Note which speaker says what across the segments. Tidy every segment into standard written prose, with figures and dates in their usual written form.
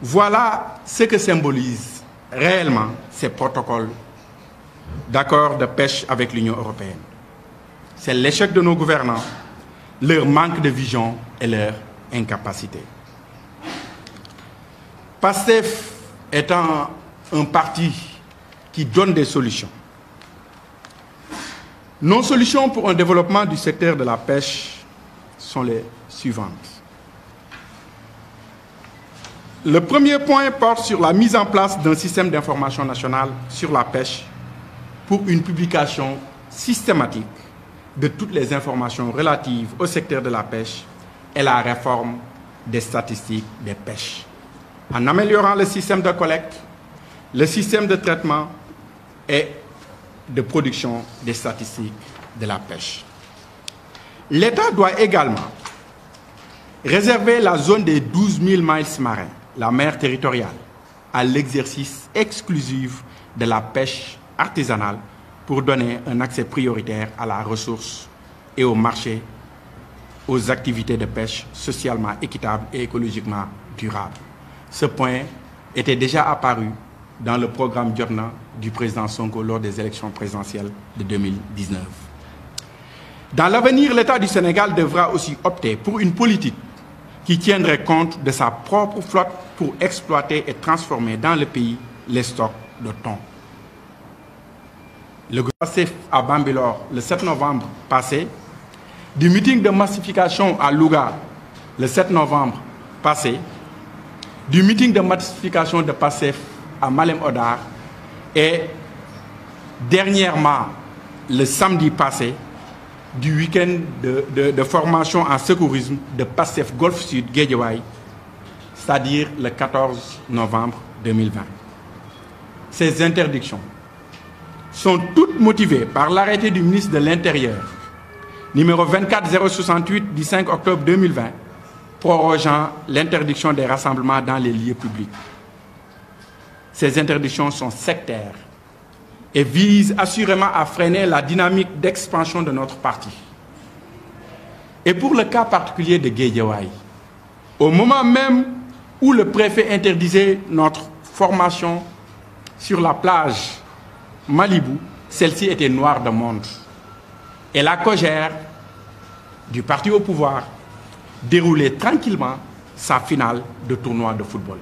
Speaker 1: Voilà ce que symbolisent réellement ces protocoles d'accord de pêche avec l'Union européenne. C'est l'échec de nos gouvernants, leur manque de vision et leur incapacité. PASTEF étant un parti qui donne des solutions. Nos solutions pour un développement du secteur de la pêche sont les suivantes. Le premier point porte sur la mise en place d'un système d'information national sur la pêche pour une publication systématique de toutes les informations relatives au secteur de la pêche et la réforme des statistiques des pêches. En améliorant le système de collecte, le système de traitement et de production des statistiques de la pêche. L'État doit également réserver la zone des 12 000 miles marins, la mer territoriale, à l'exercice exclusif de la pêche artisanale pour donner un accès prioritaire à la ressource et au marché, aux activités de pêche socialement équitables et écologiquement durables. Ce point était déjà apparu dans le programme Jotna du président Sonko lors des élections présidentielles de 2019. Dans l'avenir, l'État du Sénégal devra aussi opter pour une politique qui tiendrait compte de sa propre flotte pour exploiter et transformer dans le pays les stocks de thon. Le PASTEF à Bambilor le 7 novembre passé, du meeting de massification à Louga le 7 novembre passé, du meeting de massification de PASTEF à Malem Hodar et dernièrement le samedi passé du week-end de formation en secourisme de PASTEF Golfe Sud Guédiawaye, c'est-à-dire le 14 novembre 2020. Ces interdictions sont toutes motivées par l'arrêté du ministre de l'Intérieur numéro 24068 du 5 octobre 2020 prorogeant l'interdiction des rassemblements dans les lieux publics. Ces interdictions sont sectaires et visent assurément à freiner la dynamique d'expansion de notre parti. Et pour le cas particulier de Guédiawaye, au moment même où le préfet interdisait notre formation sur la plage Malibu, celle-ci était noire de monde. Et la cogère du parti au pouvoir déroulait tranquillement sa finale de tournoi de football.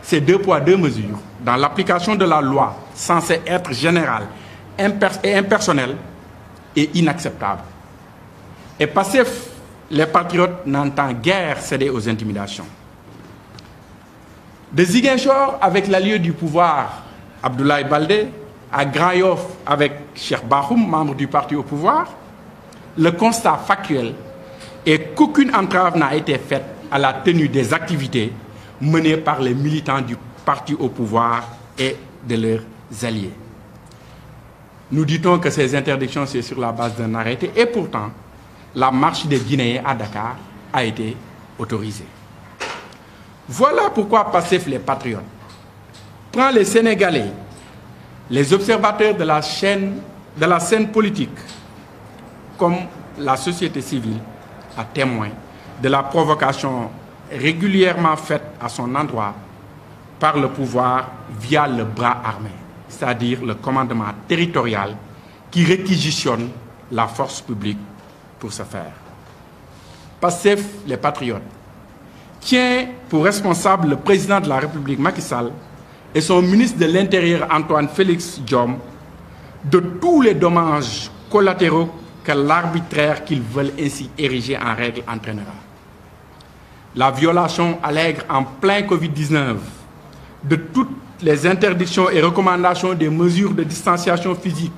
Speaker 1: Ces deux poids, deux mesures, dans l'application de la loi censée être générale et impersonnelle, est inacceptable. Et PASTEF, les patriotes n'entendent guère céder aux intimidations. De Ziguinchor avec l'allié du pouvoir, Abdoulaye Baldé, à Grand Yoff avec Cheikh Bakhoum, membre du parti au pouvoir, le constat factuel est qu'aucune entrave n'a été faite à la tenue des activités menées par les militants du parti au pouvoir et de leurs alliés. Nous dit-on que ces interdictions, c'est sur la base d'un arrêté, et pourtant, la marche des Guinéens à Dakar a été autorisée. Voilà pourquoi PASTEF les patriotes prend les Sénégalais, les observateurs de la scène politique, comme la société civile, à témoin de la provocation régulièrement faite à son endroit par le pouvoir via le bras armé, c'est-à-dire le commandement territorial qui réquisitionne la force publique pour ce faire. PASTEF, les patriotes, tient pour responsable le président de la République Macky Sall et son ministre de l'Intérieur Antoine Félix Diome de tous les dommages collatéraux que l'arbitraire qu'ils veulent ainsi ériger en règle entraînera. La violation allègre en plein Covid-19 de toutes les interdictions et recommandations des mesures de distanciation physique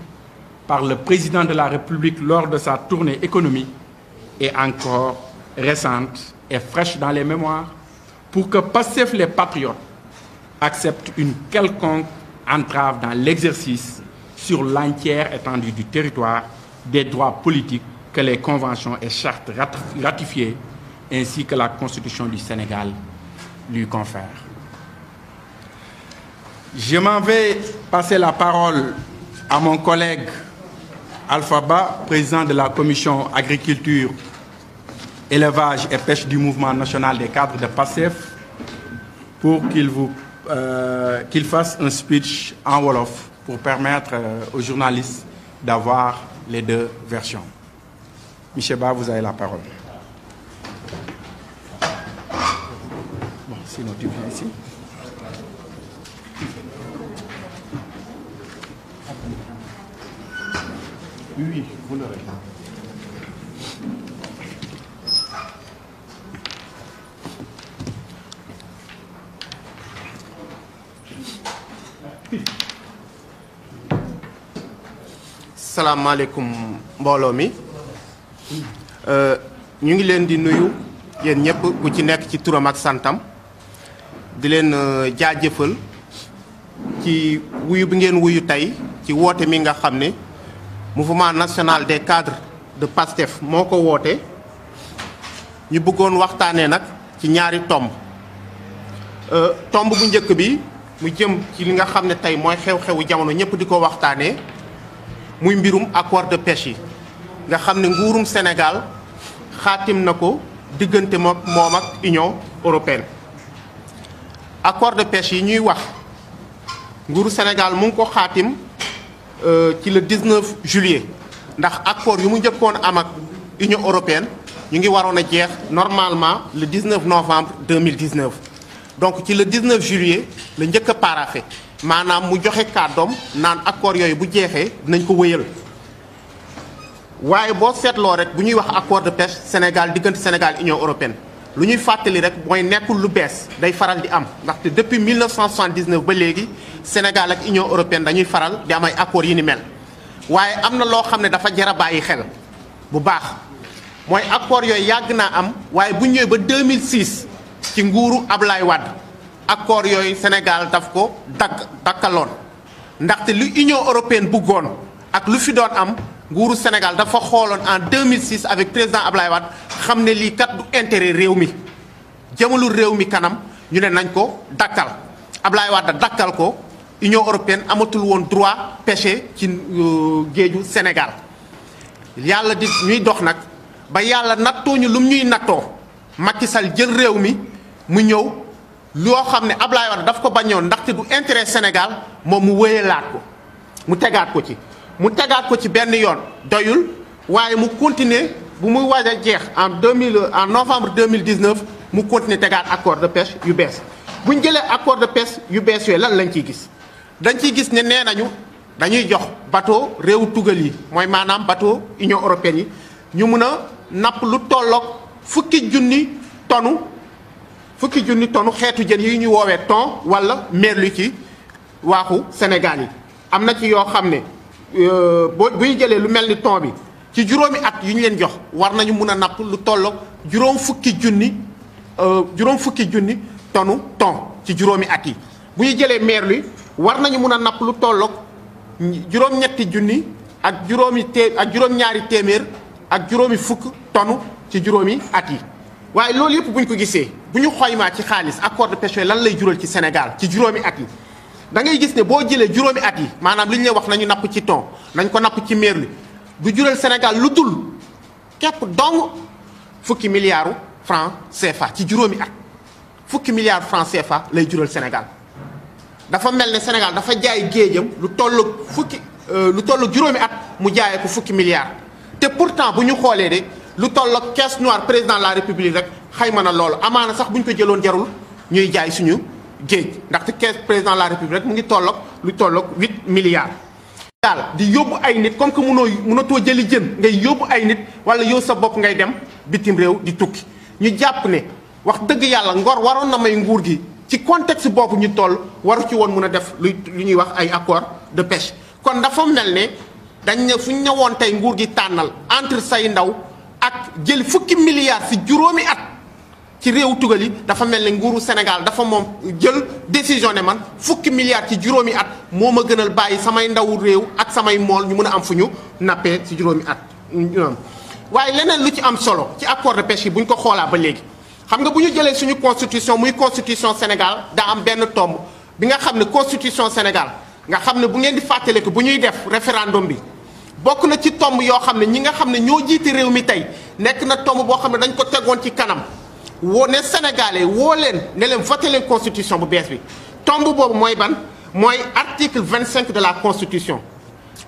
Speaker 1: par le président de la République lors de sa tournée économique est encore récente et fraîche dans les mémoires pour que PASTEF les patriotes acceptent une quelconque entrave dans l'exercice sur l'entière étendue du territoire des droits politiques que les conventions et chartes ratifiées ainsi que la Constitution du Sénégal lui confèrent. Je m'en vais passer la parole à mon collègue Alpha Ba, président de la Commission Agriculture, Élevage et Pêche du Mouvement national des cadres de PASTEF, pour qu'il fasse un speech en wolof pour permettre aux journalistes d'avoir les deux versions. Michel Ba, vous avez la parole. Bon, sinon tu viens ici. Oui, vous l'aurez.
Speaker 2: salaamaaleykum mbooloo mi ñu ngi leen di nuyu yéen ñëpp ku ci nekk ci turam ak santam di leen jaajëfal ci wuyu bi ngeen wuyu tey ci woote mi nga xam ne mouvement national des cadres de PASTEF moo ko woote ñu bëggoon waxtaanee nag ci ñaari tomb bu njëkk bi mu jëm ci li nga xam ne tey mooy xew-xewu jamono ñëpp di ko waxtaanee muy mbirum accord de pêche yi nga xam ne nguurum Sénégal xaatim na ko diggante moom ak Union européenne. accord de pêche yi ñuy wax nguuru Sénégal mu ngi ko xaatim ci le 19 juillet ndax accord yu mu njëkkoon am ak Union européenne ñu ngi waroon a jeex normalement le 19 novembre 2019 donc ci le 19 juillet la njëkk a paraphé maanaam mu joxe kàddoom naan accord yooyu bu jeexee dinañ ko wëyal waaye boo seetloo rek bu ñuy wax accord de pêche Sénégal diggante Sénégal Union européenne lu ñuy fàttali rek mooy nekkul lu bees day faral di am ndaxte depuis 1979 ba léegi Sénégal ak Union européenne dañuy faral di am ay accords yi ni mel waaye am na loo xam ne dafa jar a bàyyi xel bu baax mooy accords yooyu yàgg naa am waaye bu ñëwee ba 2006 ci nguuru Ablaye Wade accord yooyu Sénégal daf ko dakkaloon ndaxte lu Union européenne bëggoon ak lu fi doon am nguuru Sénégal dafa xooloon en 2006 avec président Ablaye Wade xam ne lii kat du intérêt réew mi jëmalul réew mi kanam ñu ne nañ ko dakkal Ablaye Wade dakkal ko Union européenne amatul woon droit pêcher ci géeju Sénégal yàlla di ñuy dox nag ba yàlla nattoo ñu lum ñuy nattoo Macky Sall jël réew mi mu ñëw loo xam ne Ablaye Wade daf ko bañoon ndaxte du intérêt Sénégal moom mu wéyalaat ko mu tegaat ko ci benn yoon doyul waaye mu continuer bu muy waaj a jeex en novembre 2019 mu continuer tegaat accord de pêche yu bees bu ñu jëlee accord de pêche yu bees yooyu lan lañ ciy gis dañ ciy gis ne nee nañu dañuy jox bateau réewu tugal yi mooy maanaam bateau Union européenne yi ñu mun a napp lu tolloog fukki junni tonu xeetu jën yi ñu woowee thon wala merlu ci waaxu Sénégal yi am na ci yoo xam ne bu ñu jëlee lu mel ni thon bi ci juróomi at yu ñu leen jox war nañu mun a napp lu tolloog juróom fukki junni tonu thon ci juróomi at yi bu ñu jëlee merlu war nañu mun a napp lu tolloog juróom-ñetti junni ak juróom-ñaari téeméer ak juróomi fukk tonu ci juróomi at yi waaye loolu yëpp bu ñu ko gisee bu ñu xoymaa ci xaalis accord de pêche lan lay jural ci Sénégal ci juróomi at yi da ngay gis ne boo jëlee juróomi at yi maanaam li ñu leen wax nañu napp ci thon nañ ko napp ci merlu du jural Sénégal lu dul képp dong fukki milliards francs CFA ci juróomi at fukki milliards francs CFA lay jural Sénégal dafa mel ne Sénégal dafa jaay géejam lu tollu juróomi at mu jaayee ko fukki milliards te pourtant bu ñu xoolee de lu tolloog caisse noire président de la république rek xayma na loolu amaana sax bu ñu ko jëloon jarul ñuy jaay suñu géej ndaxte caisse président de la république rek mu ngi tolloog lu tolloog 8 milliards. daal di yóbbu ay nit comme que mënatoo jëli jën ngay yóbbu ay nit wala yow sa bopp ngay dem bitim réew di tukki ñu jàpp ne wax dëgg yàlla ngor waroon na may nguur gi ci contexte boobu ñu toll waru ci woon mun a def lu ñuy wax ay accord de pêche kon dafa mel ne dañ ne fu ñu ñëwoon tey nguur gi tànnal entre say ndaw ak jël fukki milliards ci juróomi at ci réewu tugal yi dafa mel ne nguuru Sénégal dafa moom jël décision ne man fukki milliards ci juróomi at moo ma gënal bàyyi samay ndawu réew ak samay mool ñu mën a am fu ñu nappee ci juróomi at. waaye leneen lu ci am solo ci accord de pêche yi bu ñu ko xoolaa ba léegi xam nga bu ñu jëlee suñu constitution muy constitution Sénégal daa am benn tomb bi nga xam ne constitution Sénégal nga xam ne bu ngeen di fàttaliku bu ñuy def référendum bi. bokk na ci tomb yoo xam ne ñi nga xam ne ñoo jiite réew mi tey nekk na tomb boo xam ne dañ ko tegoon ci kanam woo ne Sénégalais woo leen ne leen voté leen constitution bu bees bi tomb boobu mooy ban mooy article 25 de la constitution.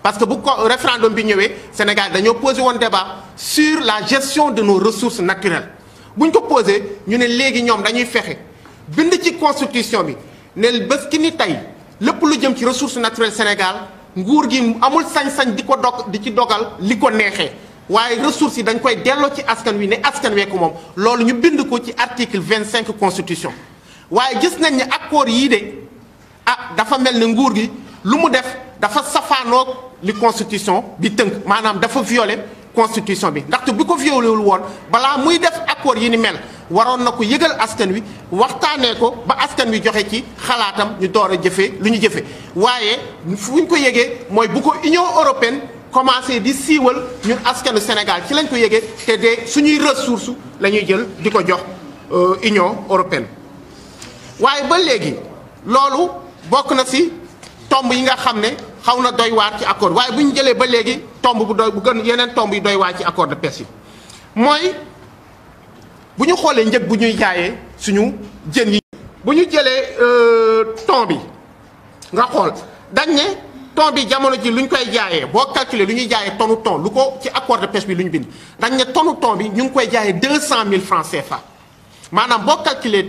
Speaker 2: parce que bu ko référendum bi ñëwee Sénégal dañoo posé woon débat sur la gestion de nos ressources naturelles bu ñu ko posé ñu ne léegi ñoom dañuy fexe bind ci constitution bi ne bés ki ni tey lépp lu jëm ci ressources naturelles Sénégal nguur gi amul sañ-sañ di ko di ci dogal li ko neexee waaye ressources yi dañ koy delloo ci askan wi ne askan wee ko moom loolu ñu bind ko ci article 25 constitution. waaye gis nañ ne accord yii de dafa mel ne nguur gi lu mu def dafa safaanoog li constitution bi tënk maanaam dafa violé constitution bi ndaxte bi ko violé wul woon balaa muy def accord yi ni mel waroon na ko yëgal askan wi waxtaanee ko ba askan wi joxe ci xalaatam ñu door a jëfee lu ñu jëfe waaye fu ñu ko yëgee mooy bu ko Union européenne commencé di siiwal ñun askanu Sénégal ci lañ ko yëgee te de suñuy ressource la ñuy jël di ko jox Union européenne. waaye ba léegi loolu bokk na ci tomb yi nga xam ne xaw na doy waar ci accord waaye bu ñu jëlee ba léegi tomb bu doy bu gën yeneen tomb yi doy waar ci accord de pêche yi mooy bu ñu xoolee njëg bu ñuy jaayee suñu jën yi. bu ñu jëlee thon bi nga xool dañ ne thon bi jamono ji lu ñu koy jaayee boo calculer lu ñuy jaayee tonu thon lu ko ci accord de pêche bi lu ñu bind dañ ne tonu thon bi ñu ngi koy jaayee 200 000 francs CFA maanaam boo calculer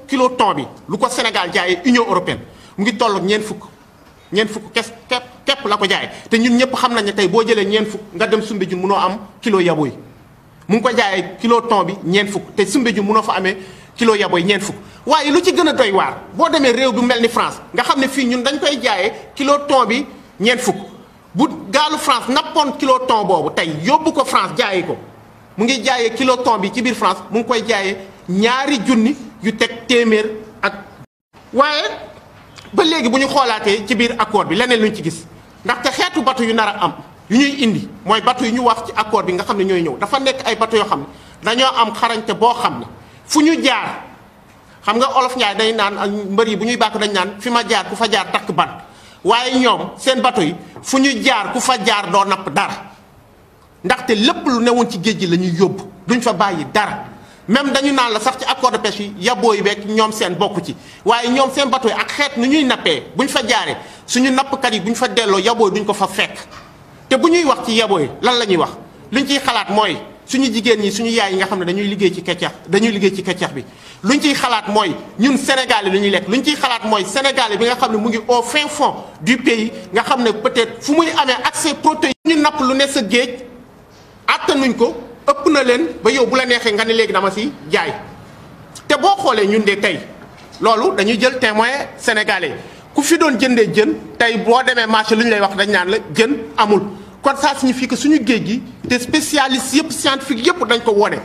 Speaker 2: kilo thon bi lu ko Sénégal jaayee Union européenne mu ngi toll ak ñeent fukk képp la ko jaayee te ñun ñëpp xam nañ ne tey boo jëlee ñeent fukk nga dem Soumbédioune mënoo am kilo yaboy mu ngi ko jaayee kilo thon bi ñeent fukk te Soumbédioune mënoo fa amee kilo yaboy ñeent fukk waaye lu ci gën a doy waar boo demee réew bu mel ni France nga xam ne fii ñun dañ koy jaayee kilo thon bi ñeent fukk bu gaalu France nappoon kilo thon boobu tey yóbbu ko France jaayi ko mu ngi jaayee kilo thon bi ci biir France mu ngi koy jaayee ñaari junni yu teg téeméer ak. waaye ba léegi bu ñu xoolaatee ci biir accord bi leneen lu ñu ci gis ndaxte xeetu bateau yu nar a am yu ñuy indi mooy bateau yu ñu wax ci accord bi nga xam ne ñooy ñëw dafa nekk ay bateau yoo xam ne dañoo am xarañte boo xam ne fu ñu jaar xam nga olof Njaay day naan ak mbër yi bu ñuy bàkk dañ naan fi ma jaar ku fa jaar takk ban waaye ñoom seen bateau yi fu ñu jaar ku fa jaar doo napp dara ndaxte lépp lu newoon ci géej gi la ñuy yóbbu duñ fa bàyyi dara. même dañu naan la sax ci accord de pêche yi yaboo yi beeg ñoom seen bokku ci waaye ñoom seen bateau yi ak xeet nu ñuy nappee bu ñu fa jaaree suñu nappkat yi bu ñu fa delloo yaboo yi duñ ko fa fekk te bu ñuy wax ci yaboo yi lan la ñuy wax luñ ciy xalaat mooy suñu jigéen ñi suñu yaay yi nga xam ne dañuy liggéey ci keccax bi luñ ciy xalaat mooy ñun Sénégal yi lu ñuy lekk luñ ciy xalaat mooy Sénégal bi nga xam ne mu ngi au fin fond du pays nga xam ne peut-être fu muy amee accès protéine ñu napp lu ne sa géej attanuñ ko ëpp na leen ba yow bu la neexee nga ne léegi dama si jaay te boo xoolee ñun de tey loolu dañuy jël témoin sénégalais ku fi doon jëndee jën tey boo demee marché lu ñu lay wax dañ naan la jën amul kon ça signifie que suñu géej gi te spécialiste yëpp scientifique yëpp dañ ko wone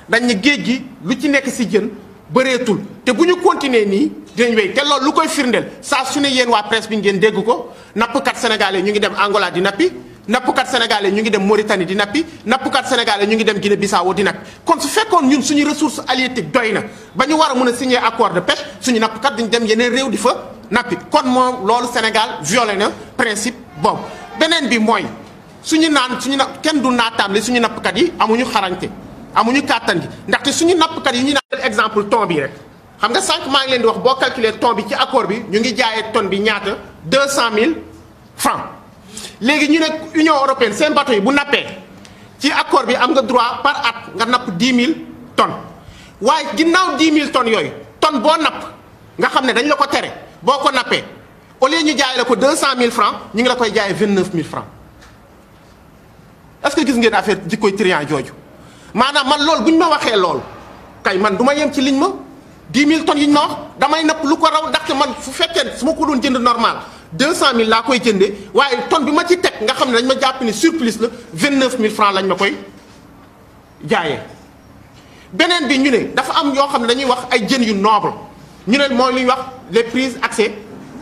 Speaker 2: dañ ne géej gi lu ci nekk si jën bëreetul te bu ñu continuer nii dinañ wéy te loolu lu koy firndeel saa su ne yéen waa presse bi ngeen dégg ko nappkat sénégalais ñu ngi dem Angola di nappi nappkat sénégalais ñu ngi dem Mauritanie di nappi nappkat sénégalais ñu ngi dem Guinée Bissau di nappi kon su fekkoon ñun suñu ressource halieutique doy na ba ñu war a mën a signer accord de pêche suñu nappkat dañu dem yeneen réew di fa nappi kon moom loolu Sénégal violé na principe boobu. beneen bi mooy suñu kenn du naataam li suñu nappkat yi amuñu xarañte amuñu kàttan gi ndaxte suñu nappkat yi ñu naan exemple thon bi rek xam nga sànq maa ngi leen di wax boo calculer thon bi ci accord bi ñu ngi jaayee tonne bi ñaata 200 000 francs. léegi ñu ne Union européenne seen bateau yi bu nappee ci accord bi am nga droit par at nga napp 10 000 tonnes waaye ginnaaw 10 000 tonnes yooyu tonne boo napp nga xam ne dañ la ko tere boo ko nappee au lieu ñu jaay la ko 200 000 francs ñu ngi la koy jaayee 29 000 francs est-ce que gis ngeen affaire jikkoy triant jooju maanaam man loolu bu ñu ma waxee loolu kay man du ma yem ci liñ ma 10 000 tonnes yi ñu ma wax damay napp lu ko raw ndaxte man fu fekkee su ma ko doon jënd normal 200 000 laa koy jëndee waaye tonne bi ma ci teg nga xam ne dañ ma jàpp ni surplus la 29 000 francs lañ ma koy jaayee. beneen bi ñu ne dafa am yoo xam ne dañuy wax ay jën yu noble ñu ne mooy lu ñuy wax les prises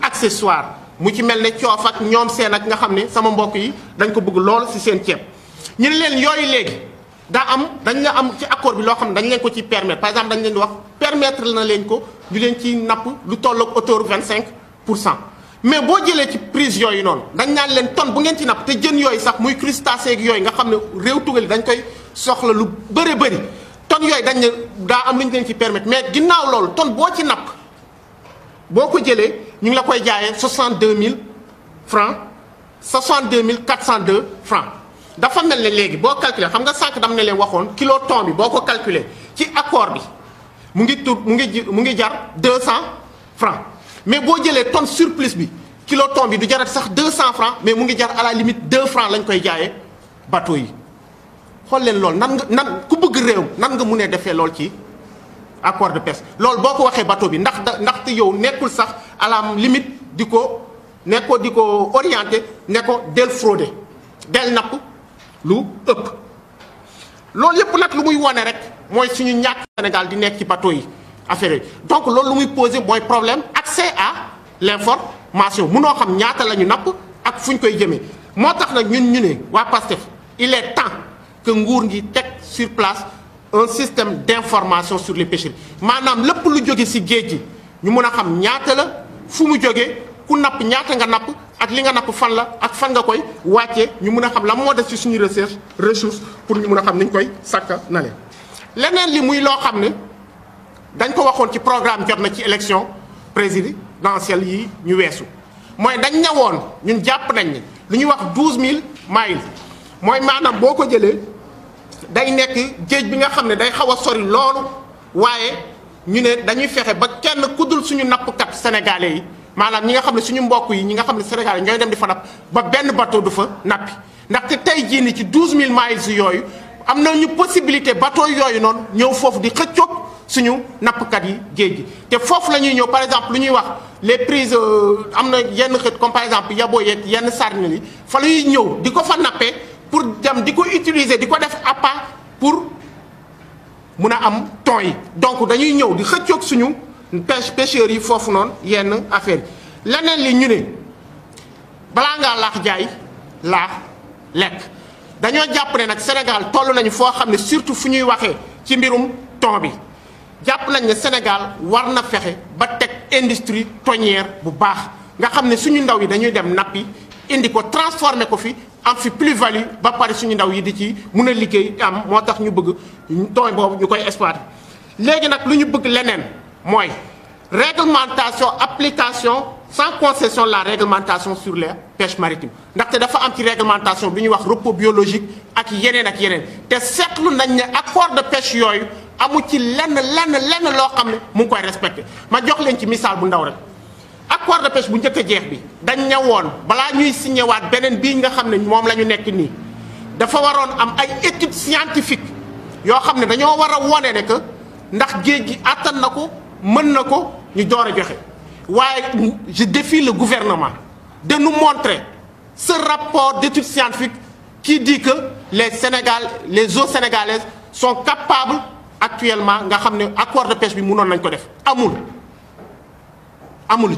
Speaker 2: accessoires mu ci mel ne coof ak ñoom seen ak nga xam ne sama mbokk yi dañ ko bëgg lool ci seen ceeb ñu ne leen yooyu léegi dañ la am ci accord bi loo xam ne dañ leen ko ci permettre par exemple dañ leen di wax permettre na leen ko ñu leen ci napp lu tolloog hauteur 25%. mais boo jëlee ci prise yooyu noonu dañ naan leen tonne bu ngeen ci napp te jën yooyu sax muy crustacés yooyu nga xam ne réew tugal yi dañ koy soxla lu bëri tonne tonnes yooyu dañ ne daa am lu ñu leen ci permettre mais ginnaaw loolu tonne boo ci napp boo ko jëlee ñu ngi la koy jaayee 62 000 francs 62 402 francs dafa mel ne léegi boo calculer xam nga sànq dam ne leen waxoon kilo thon bi boo ko calculer ci accord bi mu ngi jar 200 francs mais boo jëlee tonne surplus bi kilo thon bi du jarat sax 200 francs mais mu ngi jar à la limite 2 francs lañ koy jaayee bateau yi xool leen loolu nan ku bëgg réew nan nga mënee defee lool ci accord de pêche loolu boo ko waxee bateau bi ndaxte yow nekkul sax à la limite di ko orienté ne ko del frauder del napp lu ëpp loolu yëpp nag lu muy wone rek mooy suñu ñàkk Sénégal di nekk ci bateau yi affaire yi donc loolu lu muy poser mooy problème accès à l'information munoo xam ñaata la ñu napp ak fu ñu koy jëmee moo tax nag ñun ñu ne waa PASTEF il est temps que nguur ngi teg sur place un système d'information sur les pêcheries maanaam lépp lu jóge ci géej gi ñu mun a xam ñaata la fu mu jógee ku napp ñaata nga napp ak li nga napp fan la ak fan nga koy wàccee ñu mun a xam la moo def ci suñu ressource pour ñu mun a xam ni ñu koy sàkka na leen leneen li muy loo xam ne dañ ko waxoon ci programme jot na ci élection présidentielle yi ñu weesu mooy dañ ñëwoon ñun jàpp nañ ne lu ñuy wax 12000 miles mooy maanaam boo ko jëlee day nekk géej bi nga xam ne day xaw a sori loolu waaye ñu ne dañuy fexe ba kenn kuddul suñu nappkat sénégalais yi maanaam ñi nga xam ne suñu mbokk yi ñi nga xam ne sénégalais ñooy dem di fa napp ba benn bateau du fa nappi ndaxte tey jii ni ci 12000 miles yooyu am na ñu possibilité bateau yooyu noonu ñëw foofu di xëccoog suñu nappkat yi géej gi te foofu la ñuy ñëw par exemple lu ñuy wax les prises am na yenn xët comme par exemple yaboo yeeg yenn sardine yi fa la ñuy ñëw di ko fa nappee pour dem di ko utiliser di ko def appât pour mun a am thon yi donc dañuy ñëw di xëccoog suñu pêcheurs yi foofu noonu yenn affaire yi leneen li ñu ne balaa ngaa laax jaay laax lekk dañoo jàpp ne nag Sénégal toll nañu foo xam ne surtout fu ñuy waxee ci mbirum thon bi jàpp nañ ne Sénégal war na fexe ba teg industrie thonière bu baax nga xam ne suñu ndaw yi dañuy dem nappi indi ko transformer ko fi am fi plus-value ba pare suñu ndaw yi di ci mun a liggéey am moo tax ñu bëgg thon boobu ñu koy exploiter. léegi nag lu ñu bëgg leneen mooy réglementation application sans concession la réglementation sur les pêches maritimes ndaxte dafa am ci réglementation bi ñuy wax repos biologique ak yeneen te seetlu nañ ne accord de pêche yooyu amu ci lenn loo xam ne mu ngi koy respecté ma jox leen ci misaal bu ndaw rek accord de pêche bu njëkk a jeex bi dañ ñëwoon balaa ñuy signé waat beneen bii nga xam ne moom la ñu nekk nii dafa waroon am ay études scientifiques yoo xam ne dañoo war a wone ne que ndax géej gi attan na ko mën na ko ñu door a joxe waaye je défie le gouvernement de nous montrer ce rapport d'études scientifiques qui dit que les eaux sénégalaises sont capables actuellement nga xam ne accord de pêche bi mënoon nañ ko def amul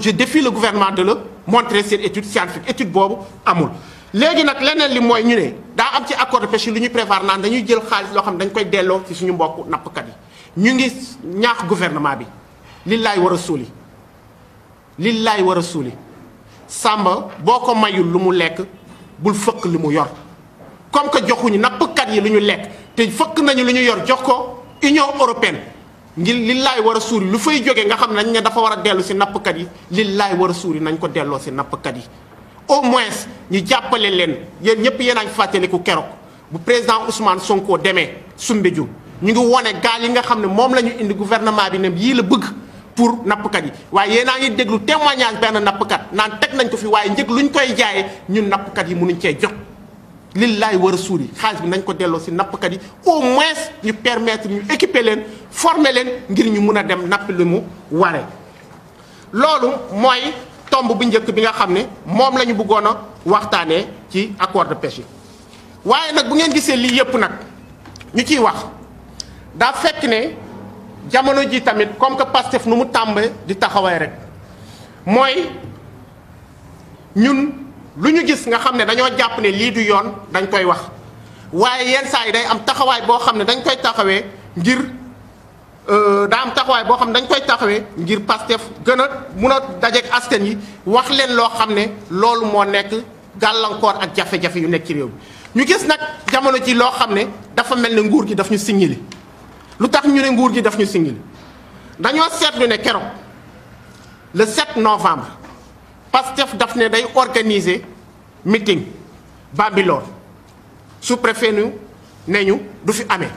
Speaker 2: je défie le gouvernement de le montrer cette étude scientifique étude boobu amul léegi nag leneen li mooy ñu ne daa am ci accord de pêche yi lu ñuy prévoir naan dañuy jël xaalis loo xam ne dañ koy delloo ci suñu mbokk nappkat yi ñu ngi ñaax gouvernement bi lillaay war a suuli sàmba boo ko mayul lu mu lekk bul fëkk li mu yor comme que joxuñu nappkat yi lu ñu lekk te fëkk nañu lu ñu yor jox ko Union européenne ngir lillaay war a suuli lu fay jógee nga xam nañ ne dafa war a dellu si nappkat yi lillaay war a suuli nañ ko delloo si nappkat yi au moins ñu jàppale leen yéen ñëpp yéen a ngi fàttaliku keroog bu président Ousmane Sonko demee Soumbédioune ñu ngi wone gaal yi nga xam ne moom la ñu indi gouvernement bi ne yii la bëgg pour nappkat yi waaye yéen a ngi déglu témoignage benn nappkat naan teg nañ ko fi waaye njëg luñ koy jaayee ñun nappkat yi mënuñ cee jot lillaay war a suuli xaalis bi nañ ko delloo si nappkat yi au moins ñu permettre ñu équiper leen former leen ngir ñu mun a dem nappi lu mu waree. loolu mooy tomb bu njëkk bi nga xam ne moom la ñu bëggoon a waxtaanee ci accord de pêche yi waaye nag bu ngeen gisee lii yëpp nag ñu ciy wax daa fekk ne jamono ji tamit comme que Pastef nu mu tàmbee di taxawee rek mooy ñun. lu ñu gis nga xam ne dañoo jàpp ne lii du yoon dañ koy wax waaye yenn saa yi day am taxawaay boo xam ne dañ koy taxawee ngir ngir Pastef gën a mun a dajeek askan yi wax leen loo xam ne loolu moo nekk gàllankoor ak jafe-jafe yu nekk ci réew mi ñu gis nag jamono ji loo xam ne dafa mel ne nguur gi daf ñu signalé lu tax ñu ne nguur gi daf ñu singili dañoo seetlu ne keroog le 7 novembre Pastef daf ne day organiser meeting Bambilor sous-préfet ne ñu du fi amee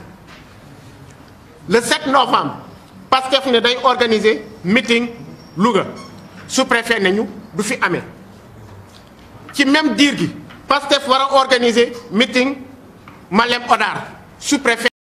Speaker 2: le 7 novembre Pastef ne day organiser meeting Louga sous-préfet ne ñu du fi amee ci même diir gi Pastef war a organiser meeting Malem Hodar sous-préfet